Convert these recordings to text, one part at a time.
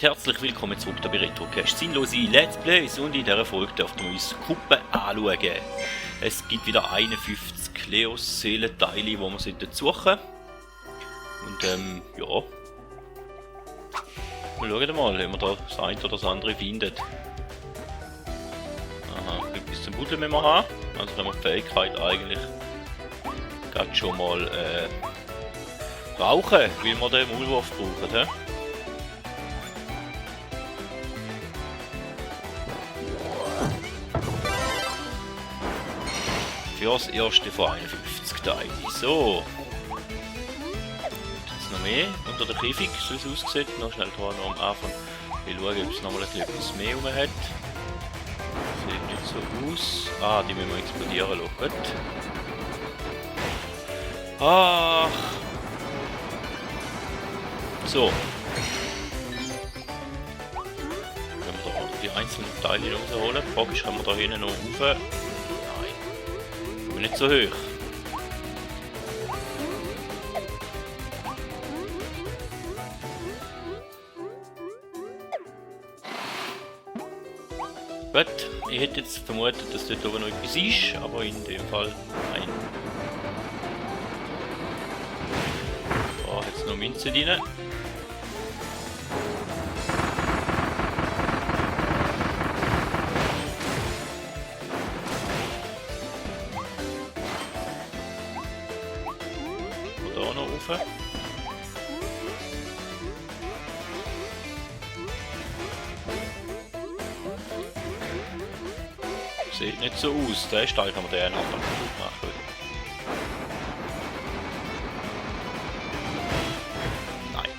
Herzlich willkommen zurück bei Retrocast. Sinnlose Let's Plays und in dieser Folge dürfen wir uns Gruppen anschauen. Es gibt wieder 51 Kleos-Seelenteile, die wir suchen sollten. Und ja. Wir schauen mal, ob wir da das eine oder das andere finden. Aha, etwas zum Buddeln müssen wir haben. Also können wir die Fähigkeit eigentlich gerade schon mal brauchen, weil wir den Maulwurf brauchen. He? Für das erste von 51 Teilen. So. Jetzt noch mehr unter der Käfig, so es aussieht. Noch schnell dran noch am Anfang. Ich schaue, ob es noch mal etwas mehr rum hat. Sieht nicht so aus. Ah, die müssen wir explodieren lassen. Gut. Ach. So. Können wir da die einzelnen Teile rausholen. Die Frage ist, können wir da hinten noch rauf? Nicht so hoch. Gut, ich hätte jetzt vermutet, dass dort oben noch etwas ist, aber in dem Fall nein. Da hat es noch Münze drin. Sieht nicht so aus, der Stein kann man den nachher kaputt machen. Nein.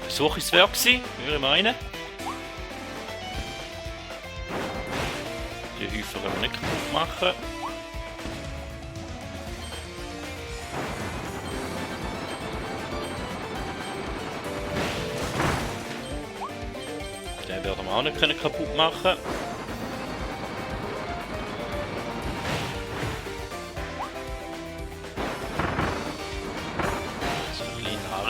Versuch ist es wert gewesen, würde ich meinen. Die Häufer können wir nicht kaputt machen. Den werden wir auch nicht kaputt machen.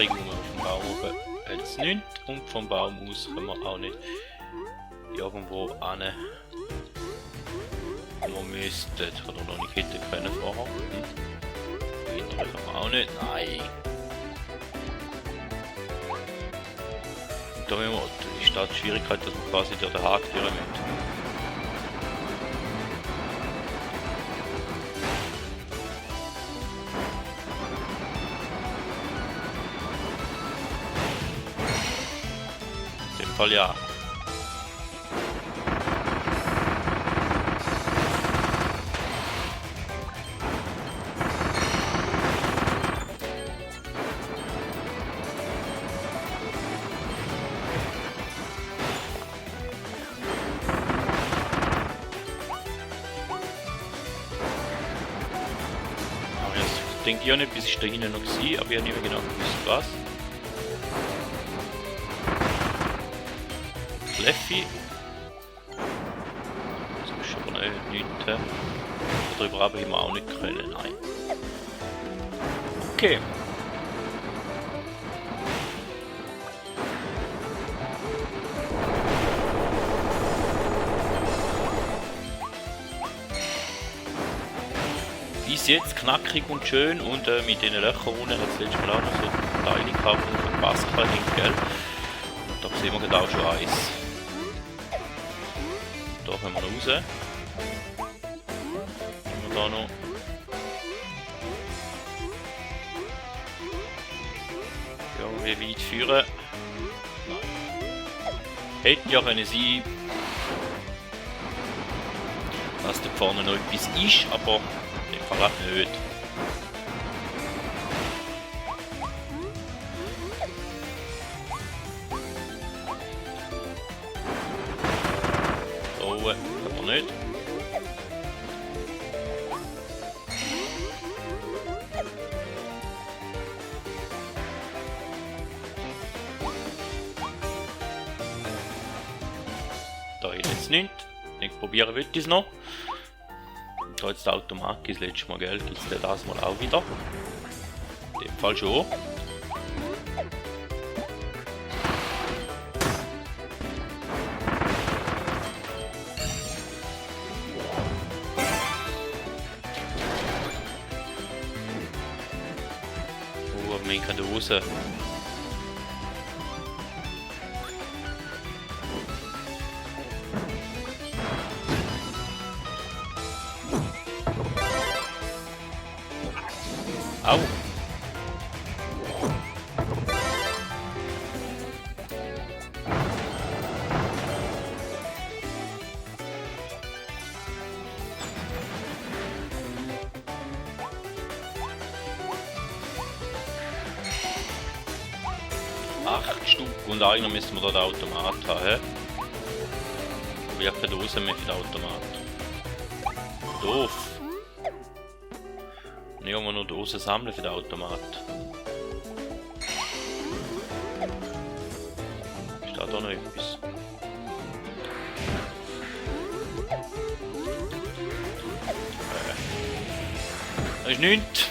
Auf dem Baum oben hat es nichts und vom Baum aus können wir auch nicht irgendwo hin, wo wir müssten oder noch nicht hätten können vorher. Hinterher können wir auch nicht, nein. Und da ist da die Schwierigkeit, dass wir quasi durch den Haken durch müssen. Ja. Aber ich denke ja nicht, bis ich da hinten noch sehe, aber ich habe nicht mehr genau gewusst, was. Leffi. Das ist aber nicht. Darüber haben wir auch nicht können, nein. Okay. Bis jetzt knackig und schön und mit den Löchern unten hat es letztes Mal auch noch so Teile gehabt von Pascal, gell? Da sehen wir gerade auch schon eins. Da können wir noch raus. Können wir da noch. Ja, wie weit führen? Nein. Hätte ja können sein, dass da vorne noch etwas ist, aber in dem Fall auch nicht. Aber nicht. Da ist jetzt nichts. Ich probieren will ich es noch. Da jetzt der Automat das letzte Mal, gell? Gibt es den das mal auch wieder? In dem Fall schon. Dose. Au! Stück und eigentlich müssen wir da den Automat haben. Aber ich habe keine Dose mehr für den Automat. Doof. Und ich muss nur Dosen sammeln für den Automat. Ist da noch etwas? Das ist nichts.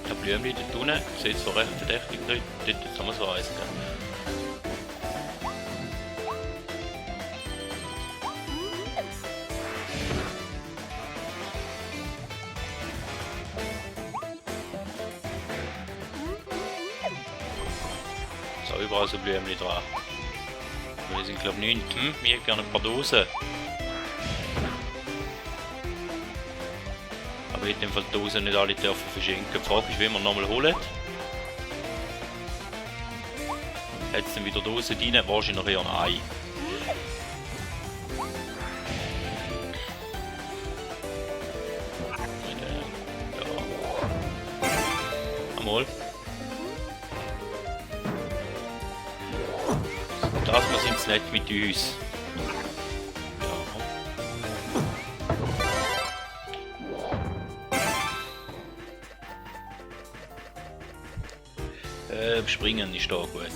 Ich habe Blümchen dort unten. Sieht zwar recht verdächtig dort. Dort kann man so eisen. So, überall so Blümchen dran. Wir sind glaube ich 9. Wir hätten gerne ein paar Dosen. Aber ich hätte in dem Fall die Dosen nicht alle dürfen verschenken. Die Frage ist, wie wir nochmal holen. Hat es dann wieder Dosen rein? Wahrscheinlich eher nein. Ja. Einmal. Das wir sind nicht mit uns. Ja. Springen ist da gut.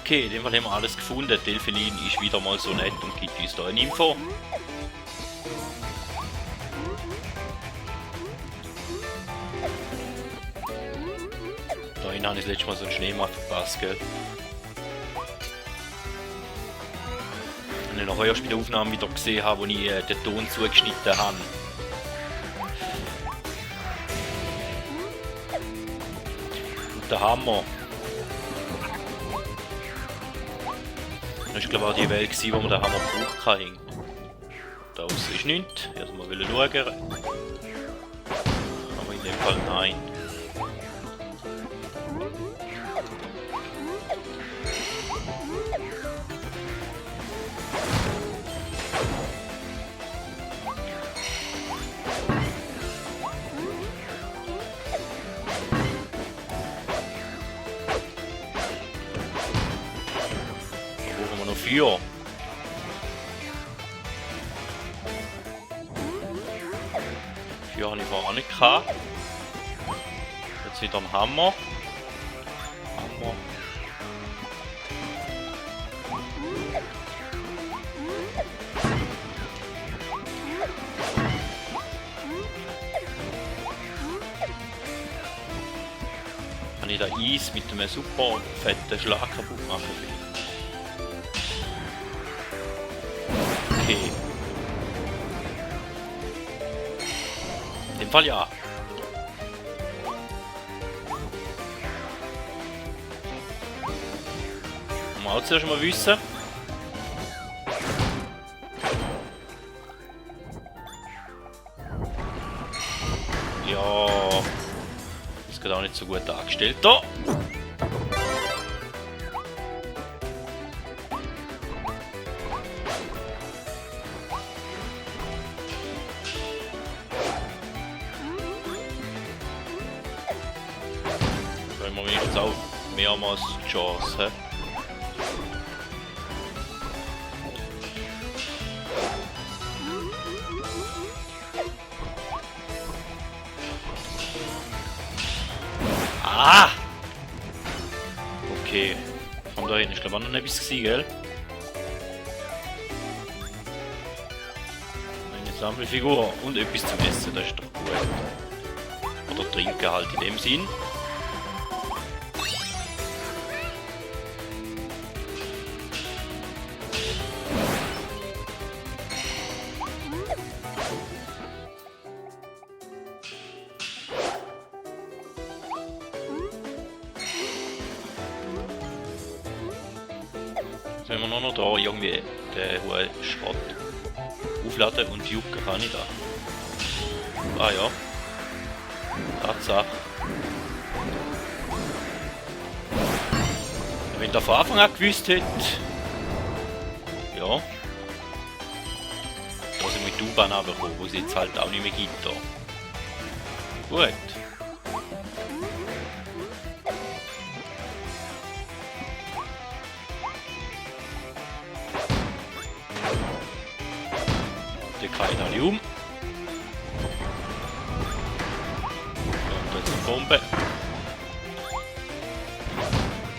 Okay, in dem Fall haben wir alles gefunden. Delphinine ist wieder mal so nett und gibt uns da eine Info. Da hinten habe ich das letzte Mal so einen Schneemann verpasst, gell? Und ich nachher erst bei der Aufnahme wieder gesehen habe, wo ich den Ton zugeschnitten habe. Und der Hammer. Das war glaube ich auch die Welt, wo man den Hammer gebraucht hat. Da außen ist nichts. Ich wollte mal schauen. Aber in dem Fall nein. Feuer. Feuer habe ich vorher nicht gehabt. Jetzt wieder ein Hammer. Hammer. Kann ich da Eis mit einem super fetten Schlag kaputt machen? Okay. In dem Fall ja. Wollen wir auch zuerst mal wissen. Ja. Das geht auch nicht so gut dargestellt. Da! Wir wenigstens auch mehrmals die Chance. Ah! Okay. Von da hinten ist glaube ich noch etwas gewesen, gell? Sammelfigur und etwas zum Essen, das ist doch gut. Oder trinken halt in dem Sinn. Jetzt müssen wir noch da irgendwie den hohen Schrott aufladen und jucken kann ich da. Ah ja. Tatsache. Wenn der von Anfang an gewusst hätte. Ja. Da sind wir mit U-Bahn runtergekommen, wo es jetzt halt auch nicht mehr gibt da. Gut. Die fallen alle um. Und jetzt eine Bombe.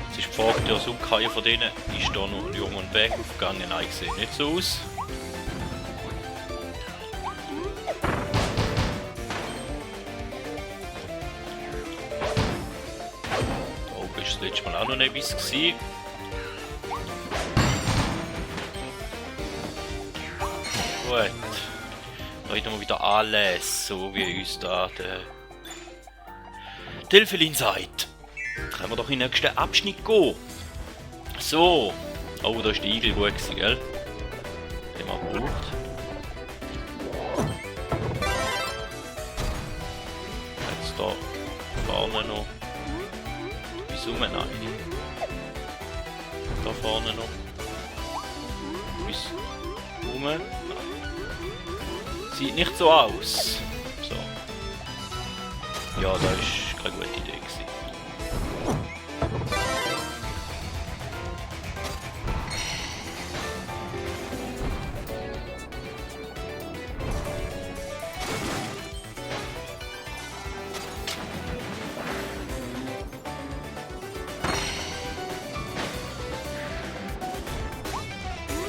Jetzt ist gefragt, der Subkaier von denen ist da noch jung und weg aufgegangen. Nein, sieht nicht so aus. Da oben war das letzte Mal auch noch etwas gewesen. Gut. Da haben wir wieder alles, so wie uns da der Delphin sagt. Können wir doch in den nächsten Abschnitt gehen. So. Oh, da ist der Igel gut gewesen, gell? Den man braucht. Jetzt da vorne noch. Wieso nein? Da vorne noch. Bis rum. Nein. Sieht nicht so aus. So. Ja, das ist keine gute Idee gewesen.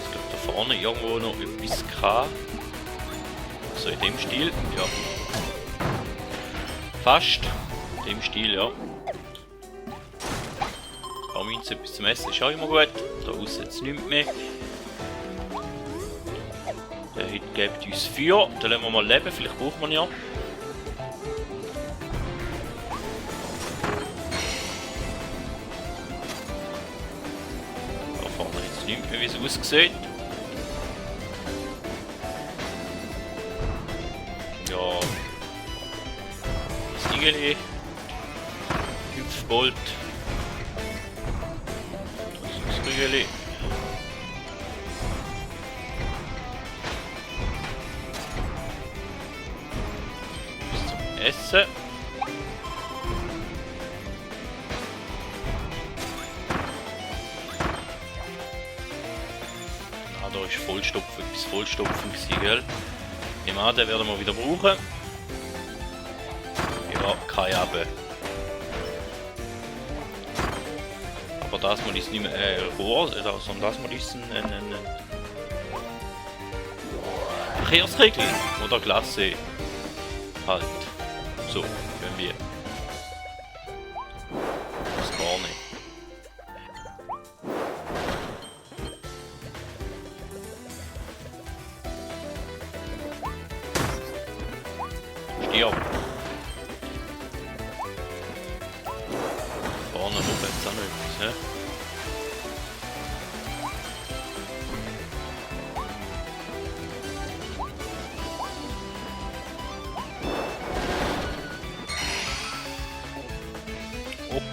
Ich glaube, da vorne irgendwo noch etwas kann. So in dem Stil, ja. Fast. In dem Stil, ja. Auch Münze etwas zum Essen ist auch immer gut. Da außen jetzt nichts mehr. Der hier gibt uns Feuer. Da lassen wir mal leben, vielleicht braucht man ja. Da vorne jetzt nichts mehr, wie es aussieht. Ja, das Igeli, Hüpfbold, das ist das Igeli. Bis zum Essen. Na, da ist Vollstopfen, bis Vollstopfen gewesen, gell? Den werden wir wieder brauchen. Ja, kein Abend. Aber das mal ist nicht mehr Rohr, sondern das mal ist ein Verkehrsregel oder Klasse. Halt. So, können wir. Das gar nicht. Ja. Vorne oben jetzt auch noch etwas, hä?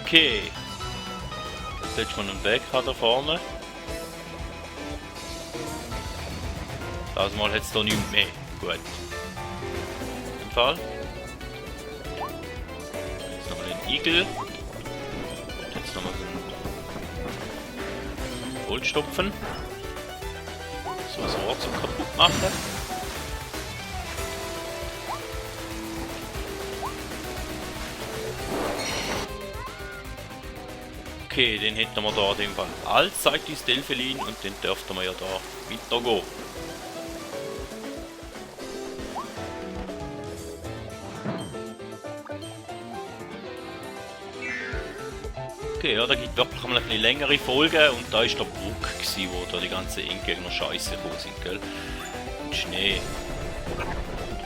Okay. Jetzt setzt man einen Weg da vorne. Das Mal hat es da nichts mehr. Gut. Im Fall. Jetzt nochmal den Igel. Und jetzt nochmal so einen Vollstopfen. So ein Rohr zum kaputt machen. Okay, den hätten wir da in dem Fall allzeit ins Delphin und den dürften wir ja da weitergehen. Okay, ja, da gibt es wirklich mal ein bisschen längere Folgen und da ist der Brook gewesen, wo da die ganzen Endgegner scheiße gekommen sind, gell? Und Schnee.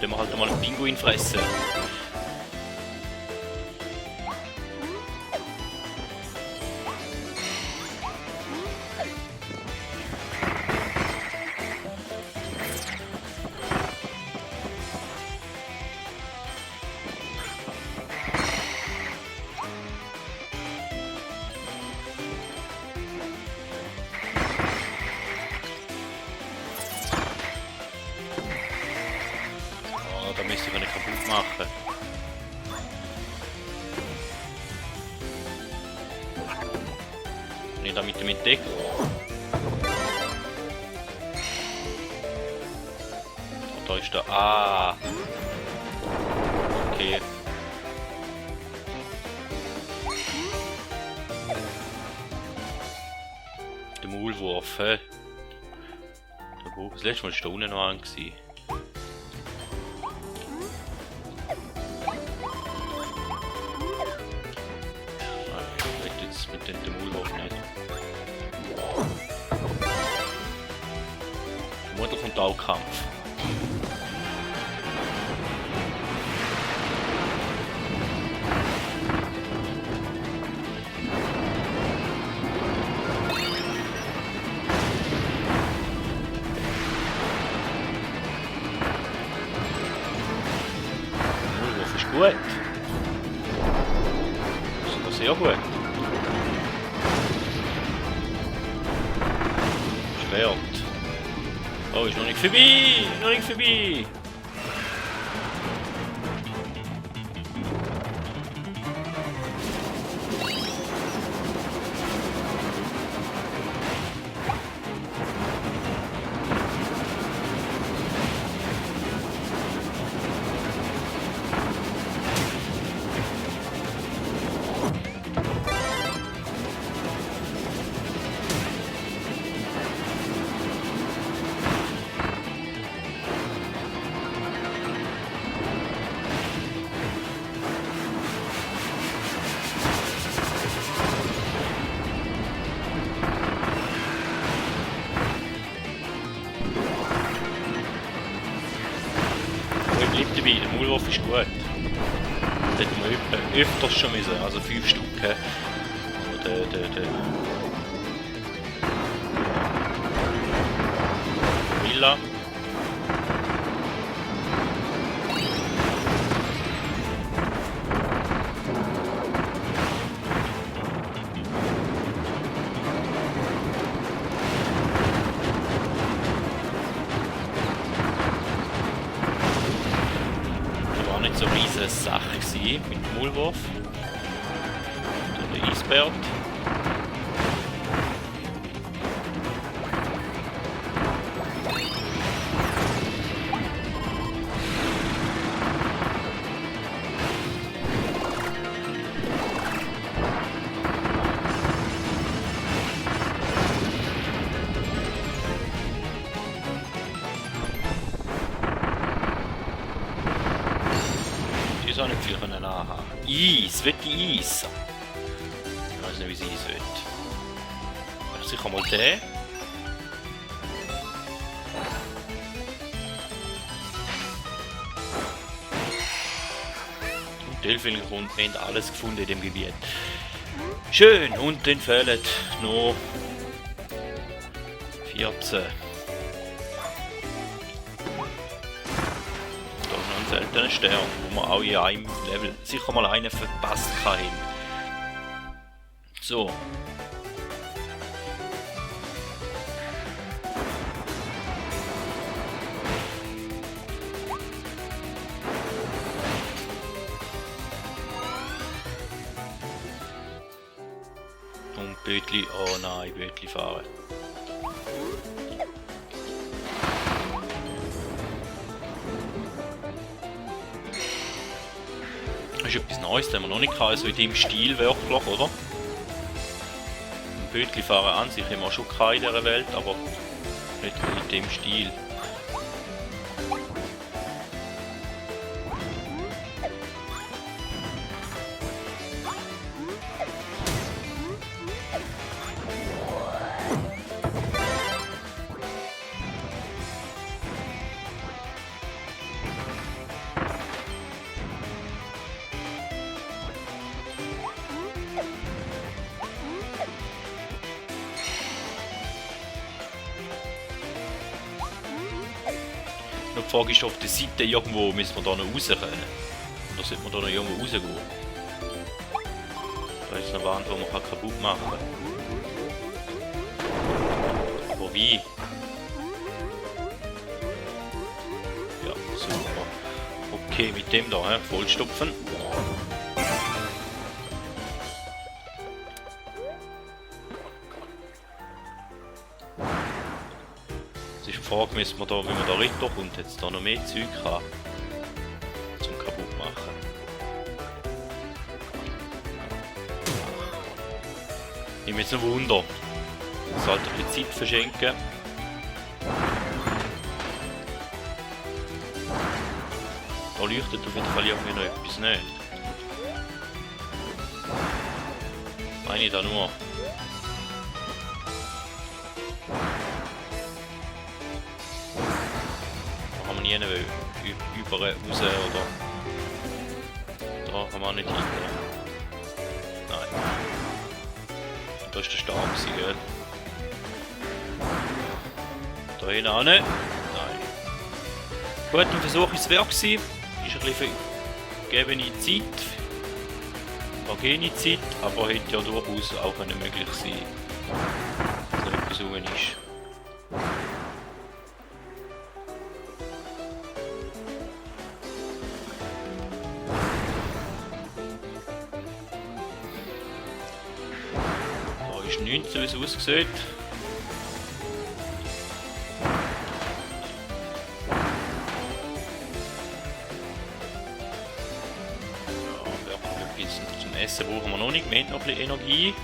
Da wir halt mal einen Pinguin fressen. Da müsste ich ihn kaputt machen. Nicht damit er entdeckt. Und da ist der. Ah! Okay. Der Maulwurf, hä? Das letzte Mal war da unten noch an. Mit dem Maulwurf nicht. Vermutlich kommt auch Kampf. Der Maulwurf ist gut. Das ist sogar sehr gut. Schwert. Oh, ist noch nicht vorbei! Noch nicht vorbei! Bleibt dabei, der Maulwurf ist gut. Das hätten wir öfters schon müssen, also 5 Stück. Der Villa. Nicht so eine riesige Sache gewesen mit dem Maulwurf. Der Eisbär. Ich auch nicht viel anhaben. Eis, will die Eis? Ich weiß nicht, wie sie Eis will. Ich sicher mal den. Und Delfin kommt, wir haben alles gefunden in dem Gebiet. Schön, und dann fehlen noch 14. Seltenen Stern, wo man auch in einem Level sicher mal einen verpasst kann. So. Und Bötli, oh nein, Bötli fahren. Das ist etwas Neues, das haben wir noch nicht gehabt, so in dem Stil wirklich, oder? Ein Bötli fahren an sich haben wir schon gehabt in dieser Welt, aber nicht in dem Stil. die Frage ist, auf der Seite irgendwo müssen wir da noch raus können. Oder sollte man da noch irgendwo rausgehen? Da ist eine Wand, die man kaputt machen kann. Aber wie? Ja, super. Okay, mit dem da, vollstopfen. Es ist die Frage, müssen wir da, wie man da runterkommt, jetzt da noch mehr Zeug haben, zum kaputt machen. Ich bin jetzt ein Wunder. Ich sollte ein bisschen Zeit verschenken. Da leuchtet auf jeden Fall irgendwie noch etwas nicht. Meine ich da nur. Da kann man nie über raus oder. Da kann man auch nicht hin. Nein. Da ist der Stab, gell? Da hinten auch nicht. Nein. Gut, ein Versuch ist es wert gewesen. Ist ein bisschen vergebene Zeit. Vergehene Zeit, aber hätte ja durchaus auch möglich sein, dass noch etwas rum ist. Da ist 19, wie es aussieht. Zum Essen brauchen wir noch nicht, wir haben noch ein bisschen Energie.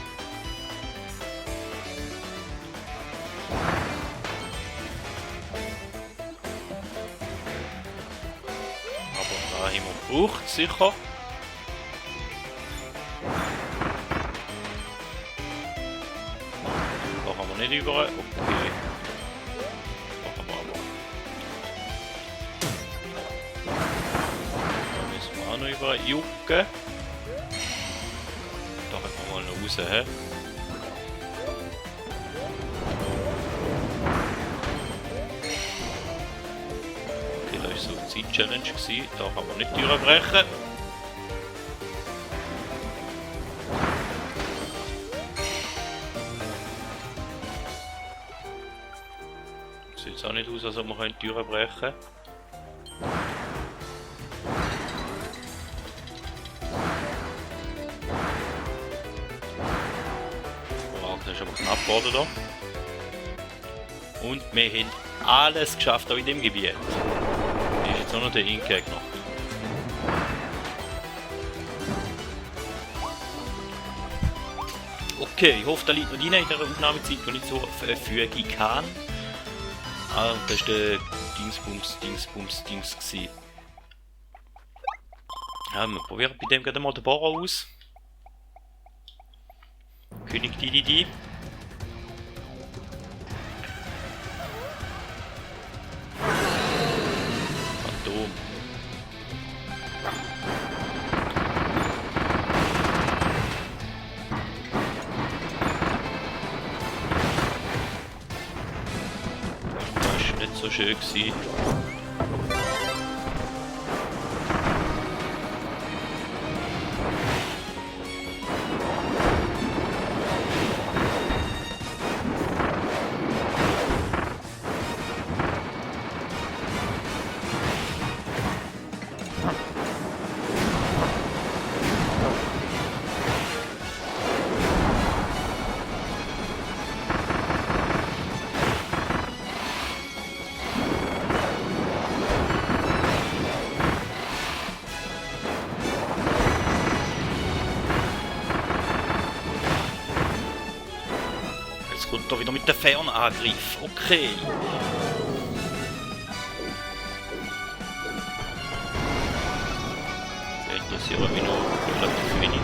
Aber da haben wir gebraucht, sicher. Da haben wir nicht über. Okay. Da haben wir aber. Da müssen wir auch noch über jucken. Da können wir mal noch raus. He? Okay, das war so eine Zeit-Challenge. Da kann man nicht durchbrechen. Sieht jetzt auch nicht aus, als ob wir durchbrechen können. Das ist aber knapp geworden da. Und wir haben alles geschafft auch in dem Gebiet. Das ist jetzt auch noch der Endgegner. Okay, ich hoffe, da liegt noch rein in der Aufnahmezeit, die ich so verfügen kann. Ah, das war der Dings gewesen. Ja, wir probieren bei dem gerade mal den Bohrer aus. König Dididi. Phantom. Das war nicht so schön gewesen. Kommt da wieder mit dem Fernangriff. Okay. Das interessiert mich noch relativ wenig.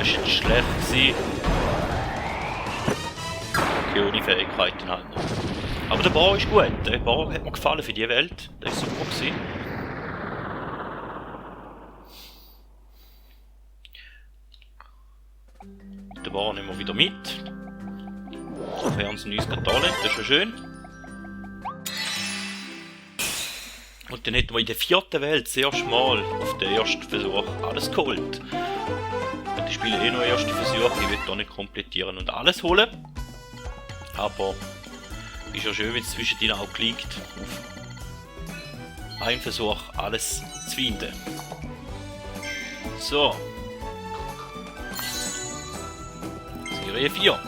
ist jetzt schlecht gewesen. Okay, ohne Fähigkeiten halt noch. Aber der Bau ist gut. Der Bau hat mir gefallen für die Welt. Der ist super gewesen. Den Bau nehmen wir wieder mit. Wir haben uns ein neues Talent, das ist schon schön. Und dann hätten wir in der 4. Welt das erste Mal auf den ersten Versuch alles geholt. Und ich spiele eh noch erste Versuche, ich will da nicht komplettieren und alles holen. Aber ist ja schön, wenn es zwischen den auch liegt, auf einen Versuch alles zu finden. So. Serie 4.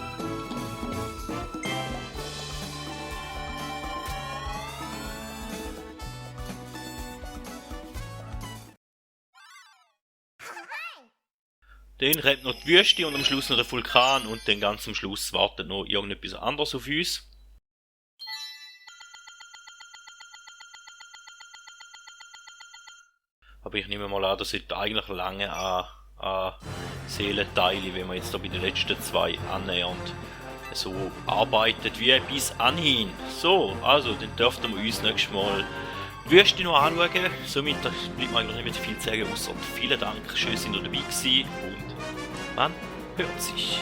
Dann rennt noch die Wüste und am Schluss noch der Vulkan und dann ganz am Schluss wartet noch irgendetwas anderes auf uns. Aber ich nehme mal an, das sollte eigentlich lange an Seelenteile, wenn man jetzt da bei den letzten 2 annähernd so arbeitet wie bis anhin. So, also dann dürften wir uns nächstes Mal die Wüste noch anschauen. Somit bleibt mir eigentlich nicht mehr viel zu sagen, außer vielen Dank, schön, dass ihr dabei gewesen und man hört sich.